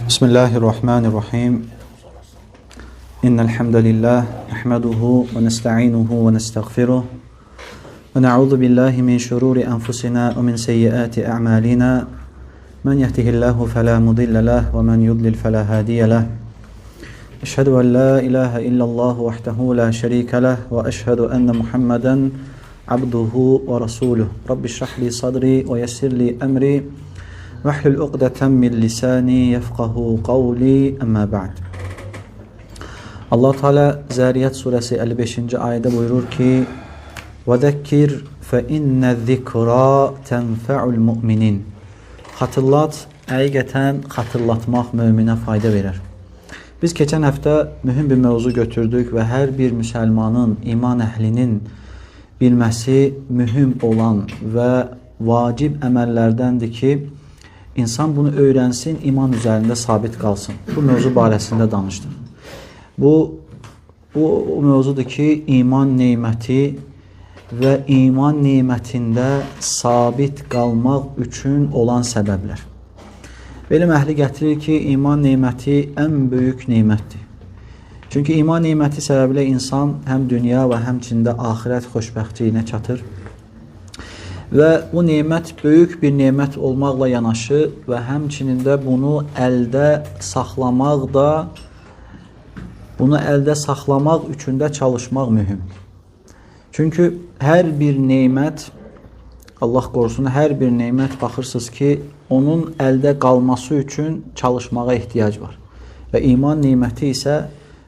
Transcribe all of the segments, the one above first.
Bismillahirrahmanirrahim. İnnel hamdalillah nahmaduhu ve nesta'inuhu ve nestağfiruh. Ve na'udzu billahi min şururi enfusina ve min seyyiati a'malina. Men yehdihillahu fela mudille leh ve men yudlil fela hadiye leh. Eşhedü en la ilahe illallah vahdehu la şerike leh ve eşhedü enne Muhammeden abduhu ve rasuluh. Rabbi şrah li sadri ve yessir li emri. Vehlül uqdeten min lisani yefkahu kavli emma ba'd. Allah Teala Zariyat suresi 55. Ayette buyurur ki: "Ve zekkir fe inne zikra tenfe'ul mu'minin." Hatırlat, həqiqətən hatırlatmaq möminə fayda verir. Biz keçən həftə mühüm bir mövzu götürdük və hər bir müsəlmanın, iman əhlinin bilməsi mühüm olan və vacib əməllərdəndir ki, İnsan bunu öyrənsin, iman üzərində sabit qalsın. Bu mövzu barəsində danışdıq. Bu mövzudur ki, iman neməti və iman nemətində sabit qalmaq üçün olan səbəblər. Elm əhli gətirir ki, iman neməti ən böyük nemətdir. Çünki iman neməti səbəbilə insan həm dünya və həmçində axirət xoşbəxtliyinə çatır. Və bu nemət böyük bir nemət olmaqla yanaşı və həmçinin də bunu əldə saxlamaq da, bunu əldə saxlamaq üçün də çalışmaq mühüm. Çünki hər bir nemət, Allah qorusun, hər bir nemət baxırsınız ki, onun əldə qalması üçün çalışmağa ehtiyac var. Və iman neməti isə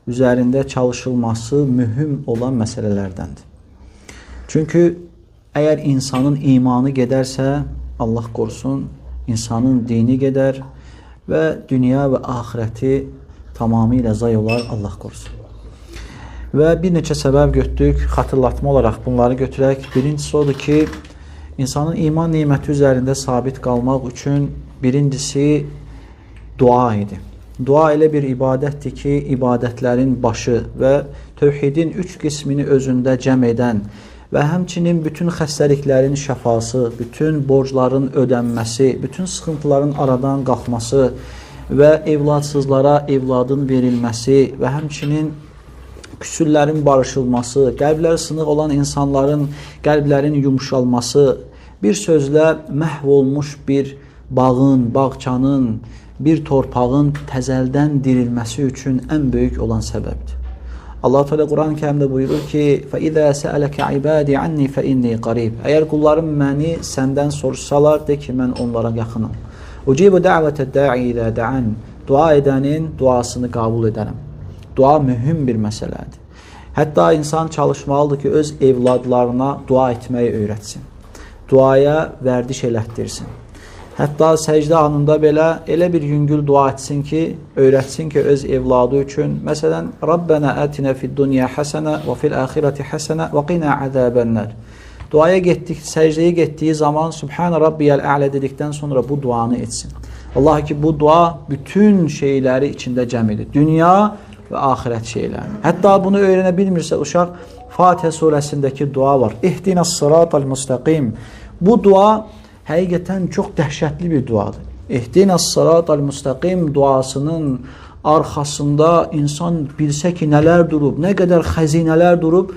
üzərində çalışılması mühüm olan məsələlərdəndir. Çünki əgər insanın imanı gedərsə, Allah qorusun, insanın dini gedər və dünya və axirəti tamamilə zay olar, Allah qorusun. Və bir neçə səbəb götürdük, xatırlatma olaraq bunları götürək. Birincisi odur ki, insanın iman neməti üzərində sabit qalmaq üçün birincisi dua idi. Dua elə bir ibadətdir ki, ibadətlərin başı və tövhidin üç qismini özündə cəm edən və həmçinin bütün xəstəliklərin şəfası, bütün borcların ödənməsi, bütün sıxıntıların aradan qalxması və evladsızlara evladın verilməsi və həmçinin küsürlərin barışılması, qəlbləri sınıq olan insanların qəlblərin yumşalması, bir sözlə məhv olmuş bir bağın, bağçanın, bir torpağın təzəldən dirilməsi üçün ən böyük olan səbəbdir. Allah Teala Quran-ı Kərimdə buyurur ki: "Fəizə səələkə ibadi anni fəinni qarib." Əgər qullarım məni səndən soruşsalar, de ki, mən onlara yaxınam. Ucibu da'vetəd da'i izə da'an. Dua edənin duasını qəbul edərəm. Dua mühüm bir məsələdir. Hətta insan çalışmalıdır ki, öz evladlarına dua etməyi öyrətsin. Duaya vərdiş elətdirsin. Hətta səcdə anında belə elə bir yüngül dua etsin ki, öyrətsin ki, öz evladı üçün. Məsələn, Rabbənə ətinə fid-dunya həsənə və fil-axirəti həsənə və qina əzəbənlər. Duaya getdik, səcdəyə getdiyi zaman Sübhanə Rabbiyəl Ə'lə dedikdən sonra bu duanı etsin. Vallahi ki, bu dua bütün şeyləri içində cəm edir. Dünya və axirət şeylərini. Hətta bunu öyrənə bilmirsə uşaq, Fatihə surəsindəki dua var. İhdinas sıratal müstəqim. Bu dua həqiqətən çox dəhşətli bir duadır. İhdinas sıratal müstəqim duasının arxasında insan bilsə ki, nələr durub, nə qədər xəzinələr durub,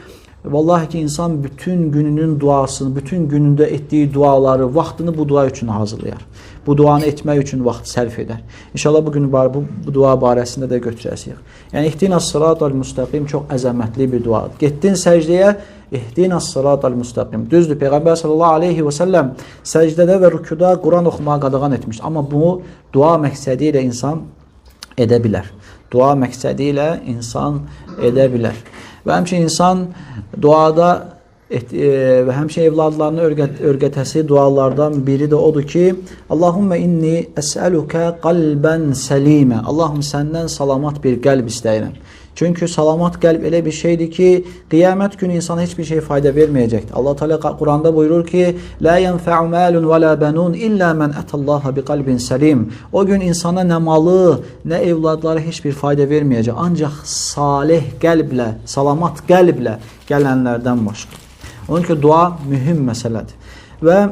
vallahi ki, insan bütün gününün duasını, bütün günündə etdiyi duaları, vaxtını bu dua üçün hazırlayar. Bu duanı etmək üçün vaxt sərf edər. İnşallah bugün bu dua barəsində də götürəsiyik. Yəni, İhdinas sıratal müstəqim çox əzəmətli bir duadır. Getdin səcdəyə, İhdinas sıratal müstəqim. Düzdür, Peyğəmbər sallallahu aleyhi və səlləm səcdədə və rükuda Quran oxumağa qadağan etmişdir. Amma bunu dua məqsədi ilə insan edə bilər. Dua məqsədi ilə insan edə bilər. Və həmçinin insan duada və həmçinin evladlarını örgətəsi dualardan biri də odur ki, Allahümme inni əsəlükə qalbən səlimə. Allahım, səndən salamat bir qəlb istəyirəm. Çünki salamat qəlb elə bir şeydir ki, qiyamət günü insana heç bir şey fayda verməyəcəkdir. Allah Teala Quranda buyurur ki, La yenfa'u malun və la banun illa men atallaha bi qalbin səlim. O gün insana nə malı, nə evladları heç bir fayda verməyəcək. Ancaq salih qəlblə, salamat qəlblə gələnlərdən başqa. Onun ki, dua mühüm məsələdir. Və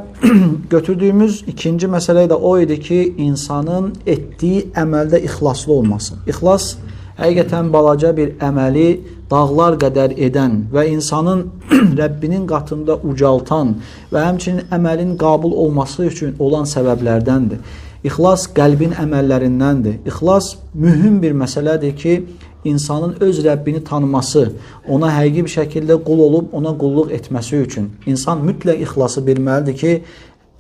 götürdüyümüz ikinci məsələ də o idi ki, insanın etdiyi əməldə ixlaslı olması. İxlas həqiqətən balaca bir əməli dağlar qədər edən və insanın Rəbbinin qatında ucaltan və həmçinin əməlin qəbul olması üçün olan səbəblərdəndir. İxlas qəlbin əməllərindəndir. İxlas mühüm bir məsələdir ki, insanın öz Rəbbini tanıması, ona həqiqi bir şəkildə qul olub ona qulluq etməsi üçün insan mütləq ixlası bilməlidir ki,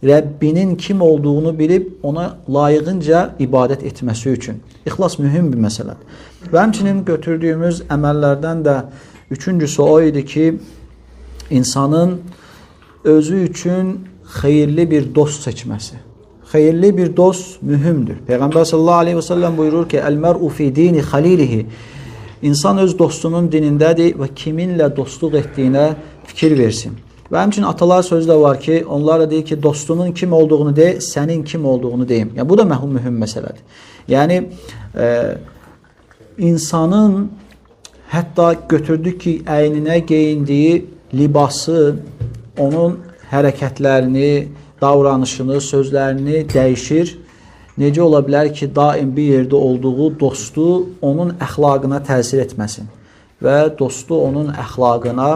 Rəbbinin kim olduğunu bilib ona layiqincə ibadət etməsi üçün. İxlas mühüm bir məsələdir. Və həmçinin götürdüyümüz əməllərdən də üçüncüsü o idi ki, insanın özü üçün xeyirli bir dost seçməsi. Xeyirli bir dost mühümdür. Peyğəmbər sallallahu aleyhi və səlləm buyurur ki, Əl-mər'u fi dini xalilihi. İnsan öz dostunun dinindədir və kiminlə dostluq etdiyinə fikir versin. Və həmçinin atalar sözü də var ki, onlar da deyir ki, dostunun kim olduğunu de, sənin kim olduğunu deyim. Yəni, bu da mühüm məsələdir. Yəni, insanın hətta götürdük ki, əyninə geyindiyi libası, onun hərəkətlərini, davranışını, sözlərini dəyişir. Necə ola bilər ki, daim bir yerdə olduğu dostu onun əxlaqına təsir etməsin və dostu onun əxlaqına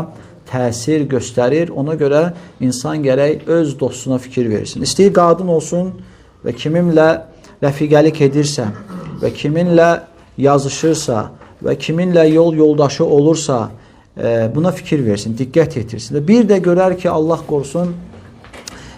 təsir göstərir. Ona görə insan gərək öz dostuna fikir versin. İstəyir qadın olsun və kiminlə rəfiqəlik edirsə və kiminlə yazışırsa və kiminlə yol yoldaşı olursa, buna fikir versin, diqqət yetirsin. Bir də görər ki, Allah qorusun,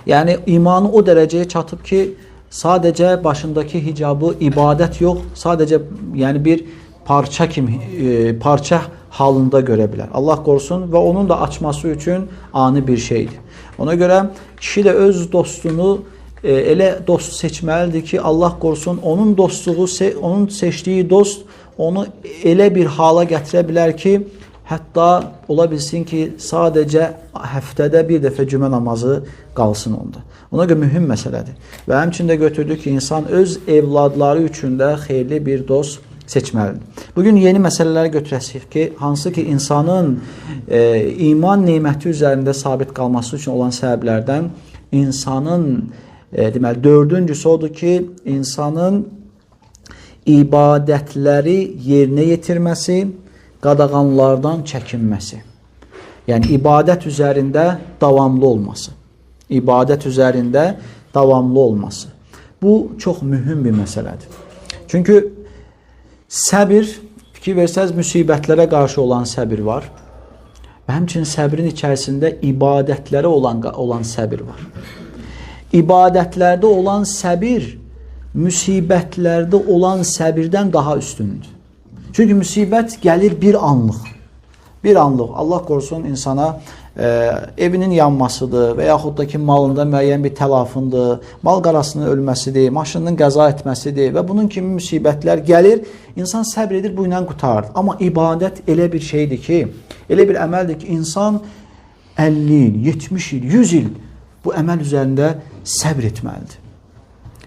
yəni imanı o dərəcəyə çatıb ki, sadəcə başındakı hicabı ibadət yox, sadəcə yəni bir parça kimi, parça halında görə bilər. Allah qorusun və onun da açması üçün ani bir şeydir. Ona görə kişi də öz dostunu elə dost seçməlidir ki, Allah qorusun, onun dostluğu, onun seçdiyi dost onu elə bir hala gətirə bilər ki, hətta ola bilsin ki, sadəcə həftədə bir dəfə cümə namazı qalsın onda. Ona görə mühüm məsələdir. Və həmçinin də götürdük ki, insan öz evladları üçün də xeyirli bir dost seçməlidir. Bugün yeni məsələlər götürəsik ki, hansı ki insanın iman neməti üzərində sabit qalması üçün olan səbəblərdən insanın, deməli, dördüncüsü odur ki, insanın ibadətləri yerinə yetirməsi, qadağanlardan çəkinməsi. Yəni, ibadət üzərində davamlı olması. İbadət üzərində davamlı olması. Bu, çox mühüm bir məsələdir. Çünki səbir, fikir versəniz, müsibətlərə qarşı olan səbir var. Və həmçinin səbrin içərisində ibadətlərə olan səbir var. İbadətlərdə olan səbir, müsibətlərdə olan səbirdən daha üstündür. Çünki müsibət gəlir bir anlıq. Bir anlıq. Allah qorusun insana evinin yanmasıdır və yaxud da ki, malında müəyyən bir təlafındır, mal qarasının ölməsidir, maşınının qəza etməsidir və bunun kimi müsibətlər gəlir. İnsan səbr edir, bu ilə qurtarır. Amma ibadət elə bir şeydir ki, elə bir əməldir ki, insan 50 il, 70 il, 100 il bu əməl üzərində səbr etməlidir.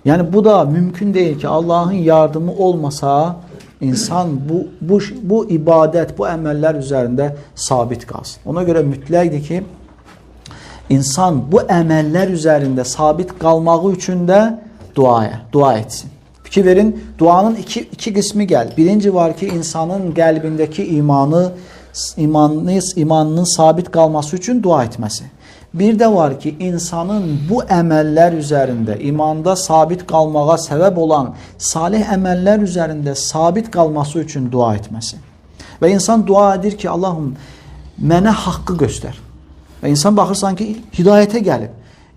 Yəni bu da mümkün deyil ki, Allahın yardımı olmasa insan bu ibadət, bu əməllər üzərində sabit qalsın. Ona görə mütləqdir ki, insan bu əməllər üzərində sabit qalmağı üçün də dua etsin. Fikir verin, duanın iki qismi gəlir. Birinci var ki, insanın qəlbindəki imanının sabit qalması üçün dua etməsi. Bir də var ki, insanın bu əməllər üzərində, imanda sabit qalmağa səbəb olan salih əməllər üzərində sabit qalması üçün dua etməsi. Və insan dua edir ki, Allahım, mənə haqqı göstər. Və insan baxırsan ki, hidayətə gəlib.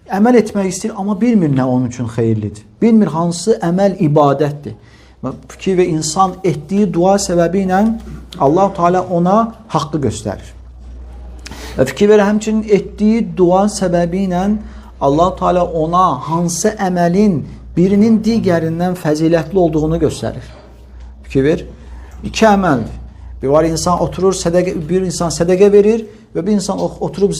Əməl etmək istəyir, amma bilmir nə onun üçün xeyirlidir. Bilmir hansı əməl ibadətdir. Fikir və insan etdiyi dua səbəbi ilə Allah-u Teala ona haqqı göstərir. Və fikir ver, həmçinin etdiyi dua səbəbi ilə Allah-u Teala ona hansı əməlin birinin digərindən fəzilətli olduğunu göstərir. Fikir ver, iki əməldir. Bir var insan oturur, sədəqə, bir insan sədəqə verir və bir insan oturub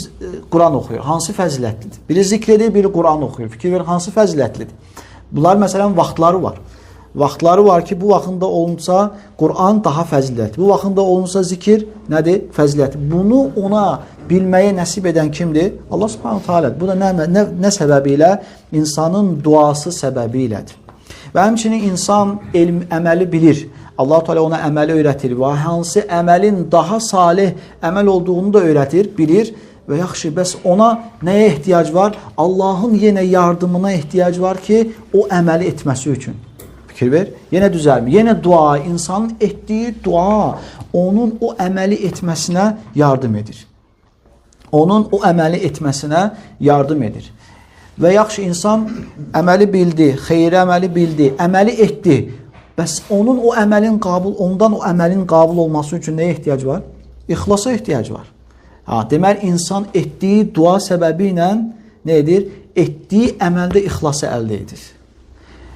Quran oxuyur. Hansı fəzilətlidir? Biri zikr edir, biri Quran oxuyur. Fikir ver, hansı fəzilətlidir? Bunlar məsələn vaxtları var. Vaxtları var ki, bu vaxtında olunsa Quran daha fəzilətli. Bu vaxtında olunsa zikir nədir? Fəzilətli. Bunu ona bilməyə nəsib edən kimdir? Allah Subhanahu taala. Bu da nə səbəbi ilə? İnsanın duası səbəbi ilədir. Və həmçinin insan elm, əməli bilir. Allah Teala ona əməli öyrətir və hansı əməlin daha salih əməl olduğunu da öyrətir, bilir. Və yaxşı, bəs ona nəyə ehtiyac var? Allahın yenə yardımına ehtiyac var ki, o əməli etməsi üçün. Fikir ver. Yenə düzəlmir. Yenə dua, insanın etdiyi dua onun o əməli etməsinə yardım edir. Onun o əməli etməsinə yardım edir. Və yaxşı, insan əməli bildi, xeyri əməli bildi, əməli etdi. Bəs onun o əməlin qəbul, ondan o əməlin qəbul olması üçün nəyə ehtiyac var? İxlasa ehtiyac var. Ha, deməli insan etdiyi dua səbəbi ilə nə edir? Etdiyi əməldə ixlası əldə edir.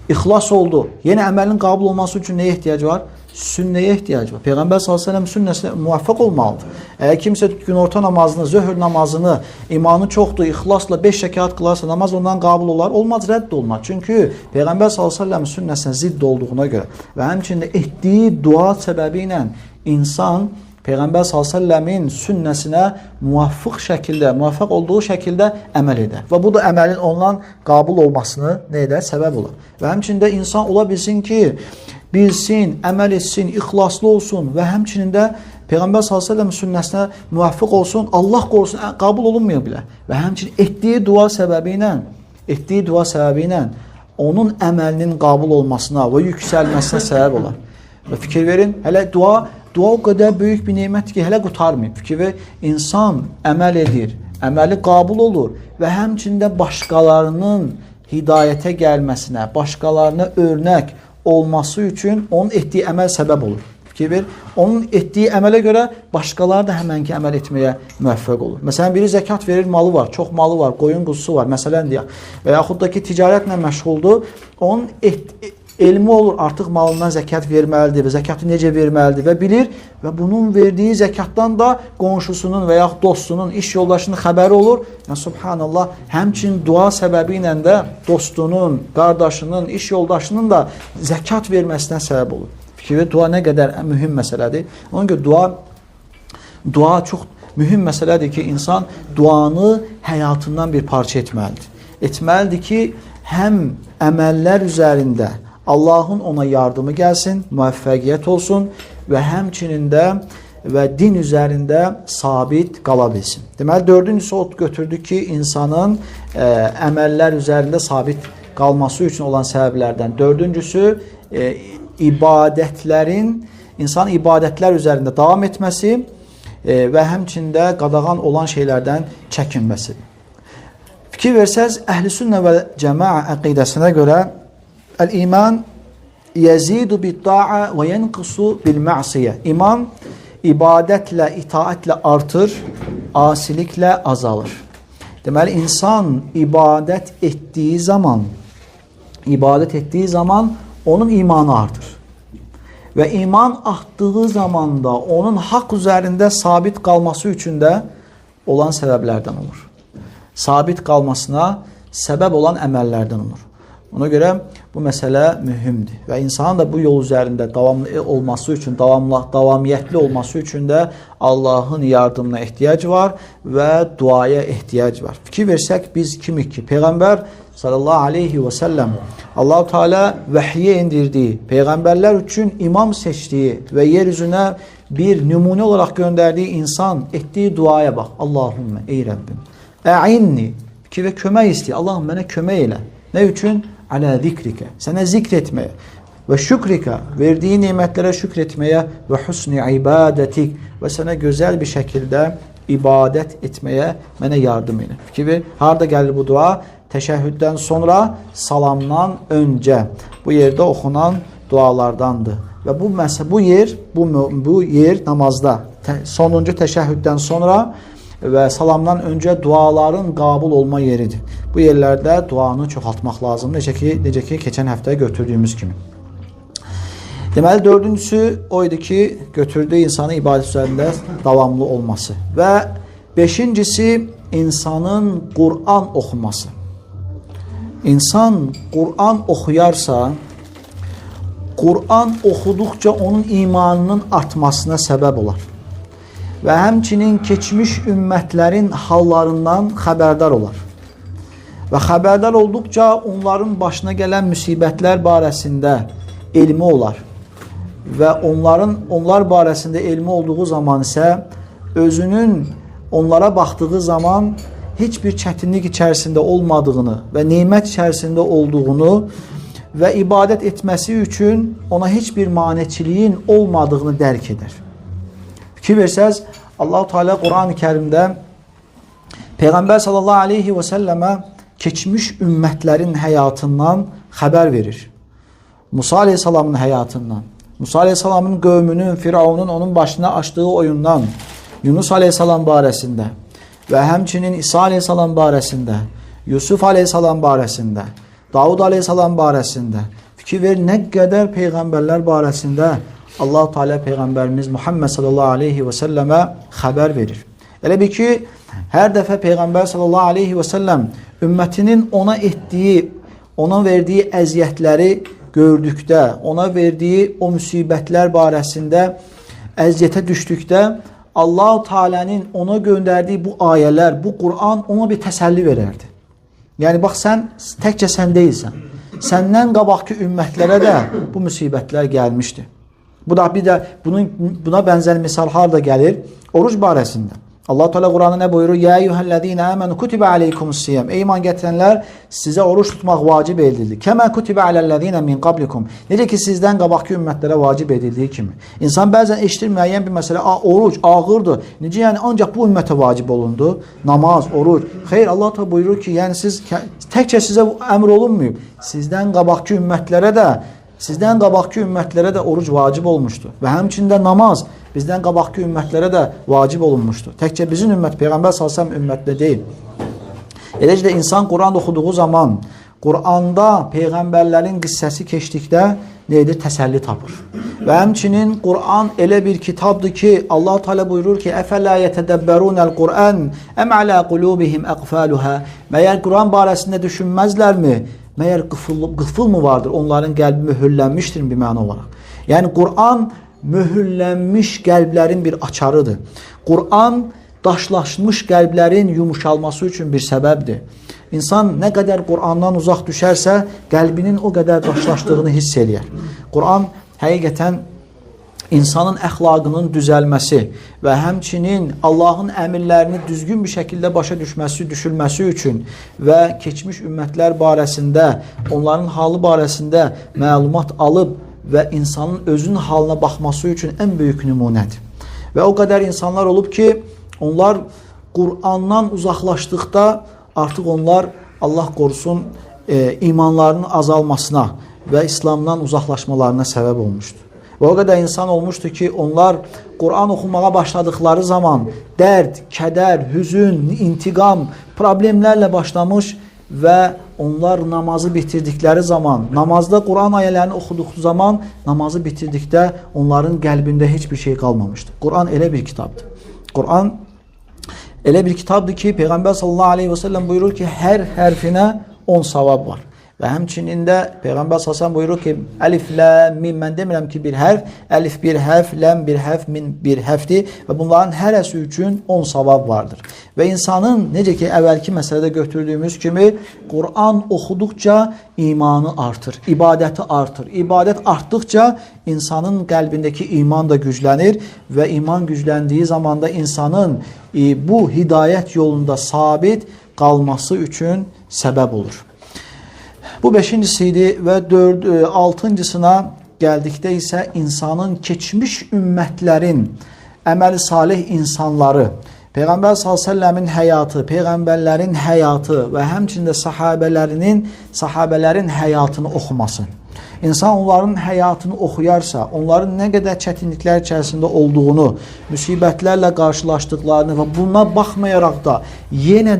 İxlas oldu. Yenə əməlin qəbul olması üçün nəyə ehtiyac var? Sünnəyə ehtiyac var. Peyğəmbər sallallahu əleyhi və səlləm sünnəsinə müvəffəq olmalıdır. Əgər kimsə günorta namazını, zöhr namazını, imanı çoxdur, ixlasla 5 rəkat qılarsa namaz ondan qəbul olar? Olmaz, rədd olunar. Çünki Peyğəmbər sallallahu əleyhi və səlləm sünnəsinə zidd olduğuna görə və həmçinin etdiyi dua səbəbi ilə insan Peyğəmbər sallallahu əleyhi və səlləmin sünnəsinə müvəffəq şəkildə, müvəffəq olduğu şəkildə əməl edər. Və bu da əməlin ondan qəbul olmasını nə edər? Səbəb olar. Və həmçinin də insan ola bilsin ki, bilsin, əməl etsin, ixlaslı olsun və həmçinin də Peyğəmbər sallallahu əleyhi və səlləm sünnəsinə müvəffəq olsun, Allah qorusun, qəbul olunmuyor belə. Və həmçinin etdiyi dua səbəbi ilə, onun əməlinin qəbul olmasına və yüksəlməsinə səbəb olar. Və fikir verin, hələ dua o qədər böyük bir nemətdir ki, hələ qurtarmayıb. Fikir ver, insan əməl edir, əməli qəbul olur və həmçinin də başqalarının hidayətə gəlməsinə, başqalarına örnək olması üçün onun etdiyi əməl səbəb olur. Fikir ver, onun etdiyi əmələ görə başqaları da həmənki əməl etməyə müvəffəq olur. Məsələn, biri zəkat verir, malı var, çox malı var, qoyun quzusu var, məsələn deyək. Və yaxud da ki, ticarətlə məşğuldur, onun elmi olur, artıq malından zəkat verməlidir və zəkatı necə verməlidir və bilir və bunun verdiyi zəkatdan da qonşusunun və yaxud dostunun, iş yoldaşının xəbəri olur. Yəni, subhanallah, həmçinin dua səbəbi ilə də dostunun, qardaşının, iş yoldaşının da zəkat verməsinə səbəb olur. Fikir ver, dua nə qədər mühüm məsələdir. Ona görə dua çox mühüm məsələdir ki, insan duanı həyatından bir parça etməlidir. Etməlidir ki, həm əməllər üzərində Allahın ona yardımı gəlsin, müvəffəqiyyət olsun və həmçinin də və din üzərində sabit qala bilsin. Deməli, dördüncüsü o götürdü ki, insanın əməllər üzərində sabit qalması üçün olan səbəblərdən. Dördüncüsü, insan ibadətlər üzərində davam etməsi və həmçində qadağan olan şeylərdən çəkinməsi. Fikir versəz, əhl-i sünnə və cəmaa əqidəsinə görə əl-iman yezidu bit-ta'a və yenqısu bil-ma'siyə. İman ibadətlə, itaətlə artır, asiliklə azalır. Deməli, insan ibadət etdiyi zaman onun imanı artır. Və iman artdığı zaman da onun haqq üzərində sabit qalması üçün də olan səbəblərdən olur. Sabit qalmasına səbəb olan əməllərdən olur. Ona görə bu məsələ mühümdür və insanın da bu yol üzərində davamlı olması üçün, davamiyyətli olması üçün də Allahın yardımına ehtiyac var və duaya ehtiyac var. Fikir versək biz kimik ki, Peyğəmbər sallallahu aleyhi və səlləm Allah-u Teala vəhyiyə indirdiyi, peyğəmbərlər üçün imam seçdiyi və yer üzünə bir nümunə olaraq göndərdiyi insan etdiyi duaya bax. Allahümmə, ey Rəbbim, əinni, fikir və kömək istəyir. Allahım mənə kömək elə. Nə üçün? Alə zikrikə, sənə zikr etməyə və şükrikə, verdiyi nimətlərə şükr etməyə və husni ibadətik və sənə gözəl bir şəkildə ibadət etməyə mənə yardım elə. Fikir ver, harada gəlir bu dua? Təşəhhüddən sonra, salamdan öncə bu yerdə oxunan dualardandır. Və bu yer namazda sonuncu təşəhhüddən sonra və salamdan öncə duaların qəbul olma yeridir. Bu yerlərdə duanı çoxaltmaq lazımdır, necə ki keçən həftə götürdüyümüz kimi. Deməli, dördüncüsü o idi ki, götürdüyü insanın ibadət üzərində davamlı olması. Və beşincisi, insanın Quran oxuması. İnsan Quran oxuyarsa, Quran oxuduqca onun imanının artmasına səbəb olar. Və həmçinin keçmiş ümmətlərin hallarından xəbərdar olar. Və xəbərdar olduqca onların başına gələn müsibətlər barəsində elmi olar. Və onlar barəsində elmi olduğu zaman isə özünün onlara baxdığı zaman heç bir çətinlik içərisində olmadığını və nemət içərisində olduğunu və ibadət etməsi üçün ona heç bir maneçiliyin olmadığını dərk edər. Fikir versəz, Allahu Teala Quran-ı Kərimdə Peyğəmbər sallallahu aleyhi və səlləmə keçmiş ümmətlərin həyatından xəbər verir. Musa aleyhissalamın həyatından, Musa aleyhissalamın qövmünün, Firavunun onun başına açdığı oyundan, Yunus aleyhissalam barəsində və həmçinin İsa aleyhissalam barəsində, Yusuf aleyhissalam barəsində, Davud aleyhissalam barəsində, fikir ver nə qədər peyğəmbərlər barəsində Allah-u Teala Peyğəmbərimiz Muhammed sallallahu aleyhi və səlləmə xəbər verir. Elə bil ki, hər dəfə Peyğəmbər sallallahu aleyhi və səlləm ümmətinin ona etdiyi, ona verdiyi əziyyətləri gördükdə, ona verdiyi o müsibətlər barəsində əziyyətə düşdükdə Allah-u Teala'nın ona göndərdiyi bu ayələr, bu Quran ona bir təsəlli verərdi. Yəni bax sən təkcə sən deyilsən. Səndən qabaqki ümmətlərə də bu müsibətlər gəlmişdi. Bu da bir də buna bənzər misal harda gəlir? Oruc barəsində. Allah Teala Qur'anda nə buyurur? Ya eyyuhellezine amenu kutibe aleykumus-siyam. Ey iman gətirənlər, sizə oruç tutmaq vacib edildi. Kəma kutibe alellezine min qablikum. Necə ki sizdən qabaqki ümmətlərə vacib edildiyi kimi. İnsan bəzən eşidir müəyyən bir məsələ, oruc ağırdır. Necə yəni ancaq bu ümmətə vacib olundu? Namaz, oruc. Xeyr, Allah Teala buyurur ki, yəni siz təkcə sizə əmr olunmayıb. Sizdən qabaqki ümmətlərə də oruc vacib olmuşdu. Və həmçində namaz bizdən qabaqki ümmətlərə də vacib olunmuşdu. Təkcə bizim ümmət, Peyğəmbər sallallahu əleyhi və səlləm ümmətində deyil. Eləcə də insan Quran oxuduğu zaman, Quranda peyğəmbərlərin qissəsi keçdikdə nə edir? Təsəlli tapır. Və həmçinin Quran elə bir kitabdır ki, Allah Teala buyurur ki: "Əfələ yetədəbbərunəl Quran əm alə qulubihim əqfaluha." Məyər Quran barəsində düşünməzlərmi? Məyər qıfıl mı vardır? Onların qəlbi möhürlənmişdir bir məna olaraq. Yəni Quran möhürlənmiş qəlblərin bir açarıdır. Quran daşlaşmış qəlblərin yumuşalması üçün bir səbəbdir. İnsan nə qədər Qurandan uzaq düşərsə, qəlbinin o qədər daşlaşdığını hiss eləyər. Quran həqiqətən insanın əxlaqının düzəlməsi və həmçinin Allahın əmrlərini düzgün bir şəkildə başa düşməsi, düşülməsi üçün və keçmiş ümmətlər barəsində, onların halı barəsində məlumat alıb və insanın özünün halına baxması üçün ən böyük nümunədir. Və o qədər insanlar olub ki, onlar Qurandan uzaqlaşdıqda artıq onlar, Allah qorusun, imanlarının azalmasına və İslamdan uzaqlaşmalarına səbəb olmuşdur. Və o qədər insan olmuşdu ki, onlar Quran oxumağa başladıqları zaman dərd, kədər, hüzün, intiqam, problemlərlə başlamış və onlar namazı bitirdikləri zaman, namazda Quran ayələrini oxuduqları zaman namazı bitirdikdə onların qəlbində heç bir şey qalmamışdı. Quran elə bir kitabdır. Quran elə bir kitabdır ki, Peyğəmbər sallallahu aleyhi və səlləm buyurur ki, hər hərfinə 10 savab var. Və həmçinin də Peyğəmbər sallallahu aleyhi və səlləm buyurur ki, əlif, ləm, mim, mən demirəm ki bir hərf, əlif bir hərf, ləm bir hərf, min bir hərfdir və bunların hərəsi üçün 10 savab vardır. Və insanın, necə ki əvvəlki məsələdə götürdüyümüz kimi, Quran oxuduqca imanı artır, ibadəti artır. İbadət artdıqca insanın qəlbindəki iman da güclənir və iman gücləndiyi zamanda insanın bu hidayət yolunda sabit qalması üçün səbəb olur. Bu beşincisi idi və altıncısına gəldikdə isə insanın keçmiş ümmətlərin əməli salih insanları, Peyğəmbər sallallahu əleyhi və səlləmin həyatı, peyğəmbərlərin həyatı və həmçinin də sahabələrin həyatını oxuması. İnsan onların həyatını oxuyarsa, onların nə qədər çətinliklər içərisində olduğunu, müsibətlərlə qarşılaşdıqlarını və buna baxmayaraq da yenə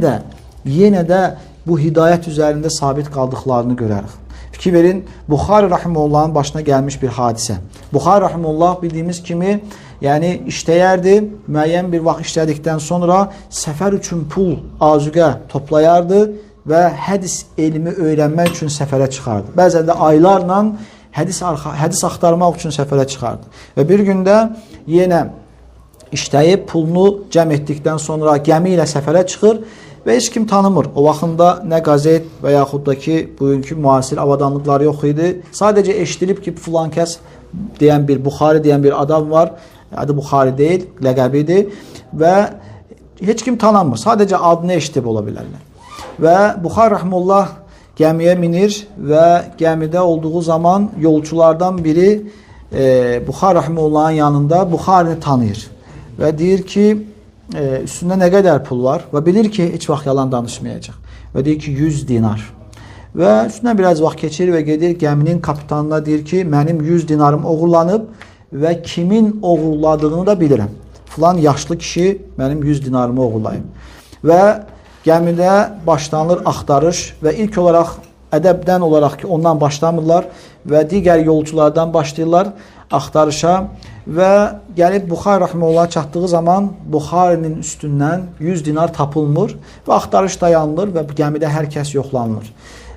də bu hidayət üzərində sabit qaldıqlarını görərik. Fikir verin, Buxari rahimullahın başına gəlmiş bir hadisə. Buxari rahimullah bildiyimiz kimi, yəni işləyərdi, müəyyən bir vaxt işlədikdən sonra səfər üçün pul, azuqə toplayardı və hədis elmi öyrənmək üçün səfərə çıxardı. Bəzən də aylarla Hədis axtarmaq üçün səfərə çıxardı. Və bir gündə yenə işləyib pulunu cəm etdikdən sonra gəmi ilə səfərə çıxır və heç kim tanımır. O vaxtında nə qəzet və yaxud da ki, bugünkü müasir avadanlıqları yox idi. Sadəcə eşidilib ki, filan kəs deyən bir Buxari deyən bir adam var. Adı Buxari deyil, ləqəbidir və heç kim tanımır. Sadəcə adını eşidib ola bilərlər. Və Buxari rəhmullah gəmiyə minir və gəmidə olduğu zaman yolçulardan biri Buxari rəhmullahın yanında Buxarini tanıyır və deyir ki, üstündə nə qədər pul var və bilir ki, heç vaxt yalan danışmayacaq. Və deyir ki, 100 dinar. Və üstündən biraz vaxt keçir və gedir gəminin kapitanına deyir ki, mənim 100 dinarım oğurlanıb və kimin oğurladığını da bilirəm. Filan yaşlı kişi mənim 100 dinarımı oğurlayıb. Və gəmidə başlanılır axtarış və ilk olaraq ədəbdən olaraq ki, ondan başlamırlar və digər yolculardan başlayırlar axtarışa və gəlib Buxari rəhməhullah çatdığı zaman Buxarinin üstündən 100 dinar tapılmır və axtarış dayanılır və gəmidə hər kəs yoxlanılır.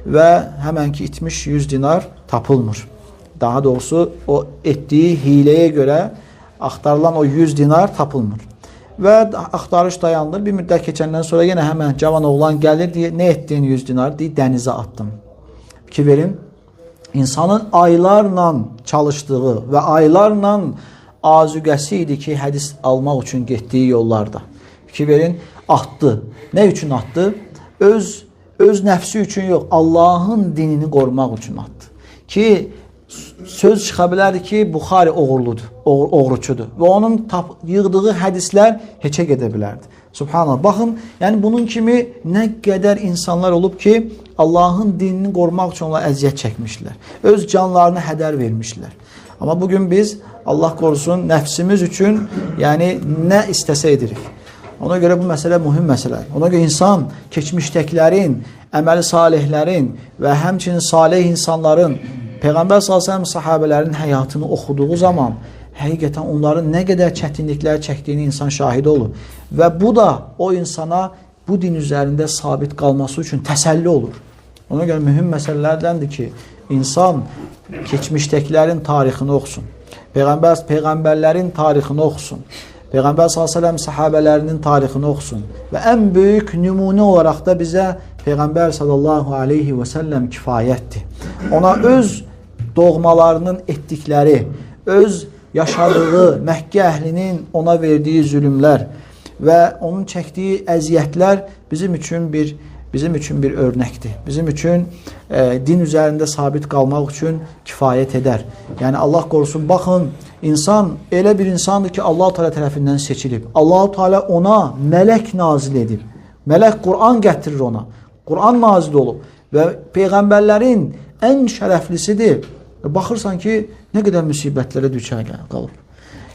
Və həmən ki itmiş 100 dinar tapılmır. Daha doğrusu o etdiyi hiləyə görə axtarılan o 100 dinar tapılmır. Və axtarış dayanılır. Bir müddət keçəndən sonra yenə həmən cavan oğlan gəlir, deyir, nə etdin 100 dinar? Deyir, dənizə atdım. Fikir verin, insanın aylarla çalışdığı və aylarla azuqəsi idi ki, hədis almaq üçün getdiyi yollarda. Fikir verin, atdı. Nə üçün atdı? Öz nəfsi üçün yox, Allahın dinini qorumaq üçün atdı. Ki, söz çıxa bilərdi ki, Buxari oğurludur, oğruçudur və onun yığdığı hədislər heçə gedə bilərdi. Subhanallah. Baxın, yəni bunun kimi nə qədər insanlar olub ki, Allahın dinini qorumaq üçün onlar əziyyət çəkmişlər. Öz canlarını hədər vermişlər. Amma bugün biz Allah qorusun nəfsimiz üçün, yəni nə istəsə edirik. Ona görə bu məsələ mühim məsələdir. Ona görə insan keçmişdəkilərin, əməli salihlərin və həmçinin salih insanların, Peyğəmbər sallallahu əleyhi və səlləm sahabələrin həyatını oxuduğu zaman həqiqətən onların nə qədər çətinliklər çəkdiyini insan şahidi olur. Və bu da o insana bu din üzərində sabit qalması üçün təsəlli olur. Ona görə mühim məsələlərdəndir ki, insan keçmişdəkilərin tarixini oxusun. Peyğəmbərlərin tarixini oxusun. Peyğəmbər sallallahu əleyhi və səlləm sahabələrinin tarixini oxusun. Və ən böyük nümunə olaraq da bizə Peyğəmbər sallallahu aleyhi və səlləm kifayətdir. Ona öz doğmalarının etdikləri, öz yaşadığı Məkkə əhlinin ona verdiyi zülmlər və onun çəkdiyi əziyyətlər bizim üçün bir örnəkdir. Bizim üçün din üzərində sabit qalmaq üçün kifayət edər. Yəni Allah qorusun, baxın, insan elə bir insandır ki, Allah Teala tərəfindən seçilib. Allah Teala ona mələk nazil edib. Mələk Quran gətirir ona. Quran nazil olub və peyğəmbərlərin ən şərəflisidir. Baxırsan ki, nə qədər müsibətlərə düçar qalıb.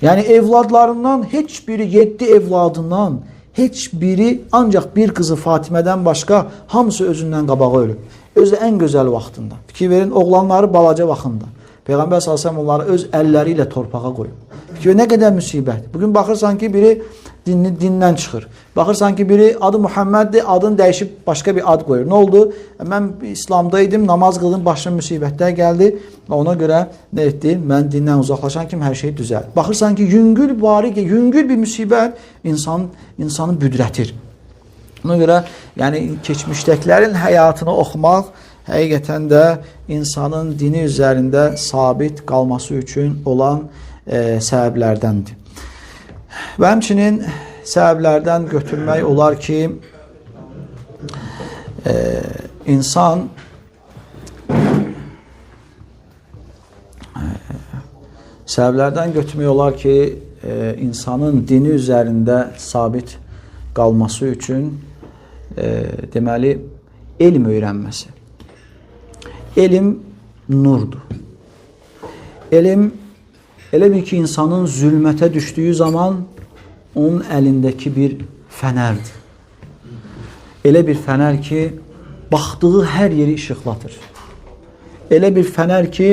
Yəni evladlarından heç biri, 7 evladından heç biri ancaq bir qızı Fatimədən başqa hamısı özündən qabağa ölüb. Özü ən gözəl vaxtında. Fikir verin, oğlanları balaca vaxtında. Peyğəmbər sallallahu əleyhi və səlləm onları öz əlləri ilə torpağa qoyub. Fikir verin, nə qədər müsibət. Bugün baxırsan ki, biri dindən çıxır. Baxırsan ki, biri adı Muhamməddir, adını dəyişib başqa bir ad qoyur. Nə oldu? Mən İslamda idim, namaz qıldım, başıma müsibətlər gəldi və ona görə nə etdi? Mən dindən uzaqlaşan kimi hər şey düzəldi. Baxırsan ki, yüngül bir müsibət insanı büdrətir. Ona görə yəni keçmişdəkilərin həyatını oxumaq həqiqətən də insanın dini üzərində sabit qalması üçün olan səbəblərdəndir. Və həmçinin səbəblərdən götürmək olar ki, insan səbəblərdən götürmək olar ki, insanın dini üzərində sabit qalması üçün deməli elm öyrənməsi. Elm nurdur. Elm elə bil ki, insanın zülmətə düşdüyü zaman onun əlindəki bir fənərdir. Elə bir fənər ki, baxdığı hər yeri işıqlatır. Elə bir fənər ki,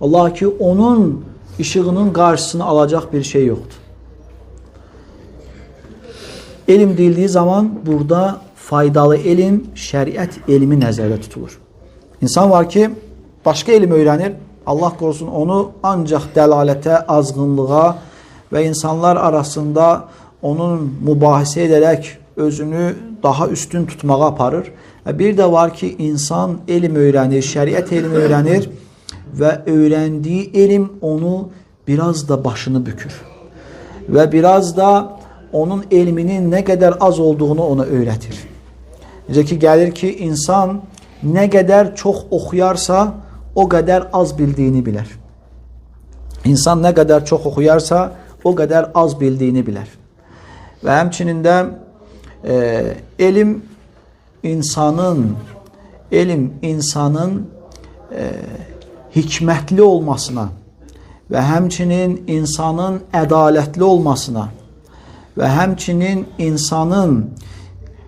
Allah ki, onun işığının qarşısını alacaq bir şey yoxdur. Elm deyildiyi zaman burada faydalı elm, şəriət elmi nəzərdə tutulur. İnsan var ki, başqa elm öyrənir, Allah qorusun onu ancaq dəlalətə, azğınlığa və insanlar arasında onun mübahisə edərək özünü daha üstün tutmağa aparır. Bir də var ki, insan elm öyrənir, şəriət elmi öyrənir və öyrəndiyi elm onu biraz da başını bükür. Və biraz da onun elminin nə qədər az olduğunu ona öyrətir. Necə ki, gəlir ki, insan nə qədər çox oxuyarsa, o qədər az bildiyini bilər. İnsan nə qədər çox oxuyarsa, o qədər az bildiyini bilər. Və həmçinin də elm insanın hikmətli olmasına və həmçinin insanın ədalətli olmasına və həmçinin insanın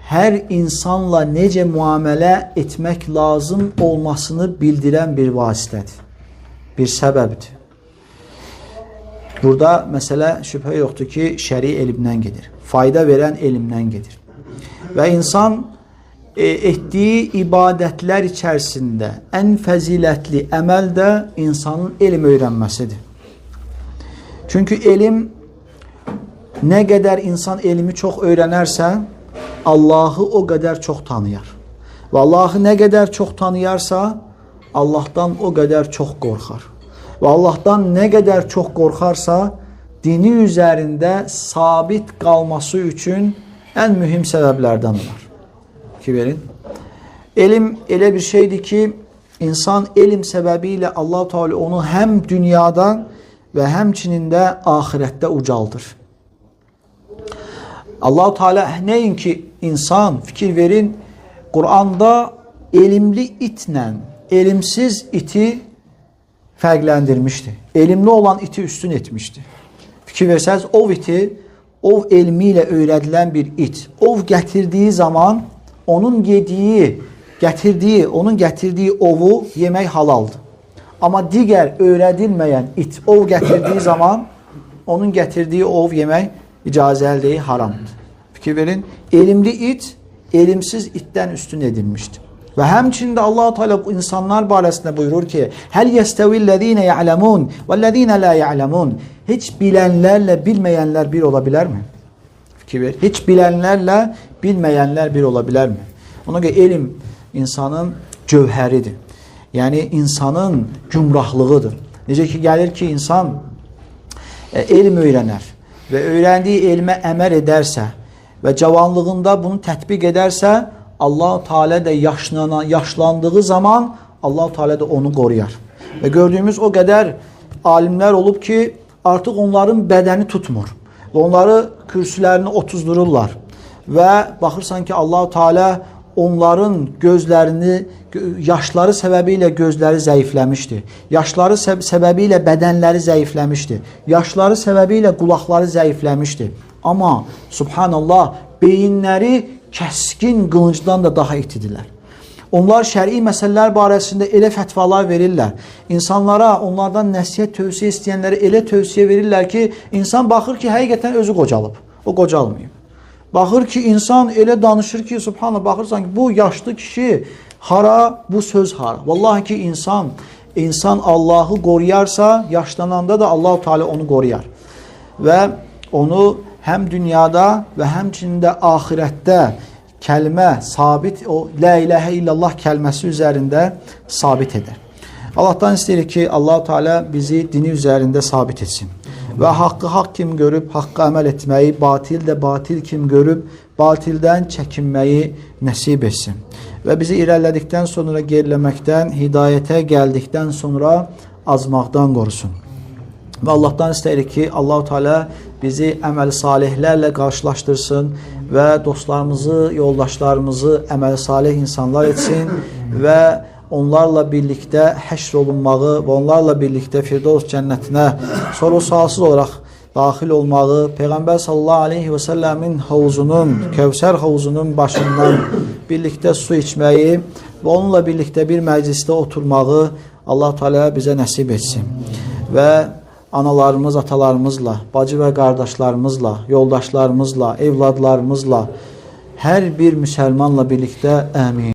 hər insanla necə müamilə etmək lazım olmasını bildirən bir vasitədir, bir səbəbdir. Burada məsələ şübhə yoxdur ki, şəri elmdən gedir, fayda verən elmdən gedir. Və insan etdiyi ibadətlər içərisində ən fəzilətli əməl də insanın elm öyrənməsidir. Çünki elm, nə qədər insan elmi çox öyrənərsə, Allahı o qədər çox tanıyar. Və Allahı nə qədər çox tanıyarsa, Allahdan o qədər çox qorxar. Və Allahdan nə qədər çox qorxarsa, dini üzərində sabit qalması üçün ən mühüm səbəblərdən olar. Ki verin. Elm elə bir şeydir ki, insan elm səbəbi ilə Allah-u Teala onu həm dünyada və həmçinin də axirətdə ucaldır. Allah-u Teala nəinki insan, fikir verin, Quranda elmli itlə elmsiz iti fərqləndirmişdi. Elmli olan iti üstün etmişdi. Fikir versəniz, ov iti, ov elmi ilə öyrədilən bir it, ov gətirdiyi zaman onun yediyi, onun gətirdiyi ovu yemək halaldır. Amma digər öyrədilməyən it ov gətirdiyi zaman onun gətirdiyi ov yemək icazəli deyil, haramdır. Fikir verin, elmli it elmsiz itdən üstün edilmişdir. Və həmçinin də Allah-u Teala insanlar barəsində buyurur ki, Həl yestəvillezine ya'lemun vellezine la ya'lemun. Heç bilənlərlə bilməyənlər bir ola bilərmi? Fikir ver. Heç bilənlərlə bilməyənlər bir ola bilərmi? Ona görə elm insanın cövhəridir. Yəni insanın gümrahlığıdır. Necə ki gəlir ki, insan elm öyrənər və öyrəndiyi elmə əməl edərsə və cavanlığında bunu tətbiq edərsə, Allah-u Teala da yaşlandığı zaman Allah-u Teala da onu qoruyar. Və gördüyümüz o qədər alimlər olub ki, artıq onların bədəni tutmur. Və onları kürsülərini otuzdururlar. Və baxırsan ki, Allah-u Teala onların gözlərini, yaşları səbəbi ilə gözləri zəifləmişdi. Yaşları səbəbi ilə bədənləri zəifləmişdi. Yaşları səbəbi ilə qulaqları zəifləmişdi. Amma subhanallah, beyinləri kəskin qılıncdan da daha itidirlər. Onlar şəri məsələlər barəsində elə fətvalar verirlər. İnsanlara, onlardan nəsihət, tövsiyə istəyənlərə elə tövsiyə verirlər ki, insan baxır ki, həqiqətən özü qocalıb. O qocalmayıb. Baxır ki, insan elə danışır ki, subhanallah, baxırsan ki, bu yaşlı kişi hara, bu söz hara. Vallahi ki, insan Allahı qoruyarsa, yaşlananda da Allah-u Teala onu qoruyar. Və onu həm dünyada və həmçinin də axirətdə kəlmə sabit, o La ilahə illallah kəlməsi üzərində sabit edər. Allahdan istəyirik ki, Allah-u Teala bizi dini üzərində sabit etsin. Və haqqı haqq kim görüb, haqqa əməl etməyi, batil də batil kim görüb, batildən çəkinməyi nəsib etsin. Və bizi irəlilədikdən sonra geriləməkdən, hidayətə gəldikdən sonra azmaqdan qorusun. Və Allahdan istəyirik ki, Allah-u Teala bizi əməl salihlərlə qarşılaşdırsın və dostlarımızı, yoldaşlarımızı əməl salih insanlar etsin və onlarla birlikdə həşr olunmağı və onlarla birlikdə Firdevs cənnətinə soru-sualsız olaraq daxil olmağı, Peyğəmbər sallallahu aleyhi və səlləmin havuzunun, Kəvsər havuzunun başından birlikdə su içməyi və onunla birlikdə bir məclisdə oturmağı Allah Teala bizə nəsib etsin. Və analarımız, atalarımızla, bacı və qardaşlarımızla, yoldaşlarımızla, evladlarımızla, hər bir müsəlmanla birlikdə əmin.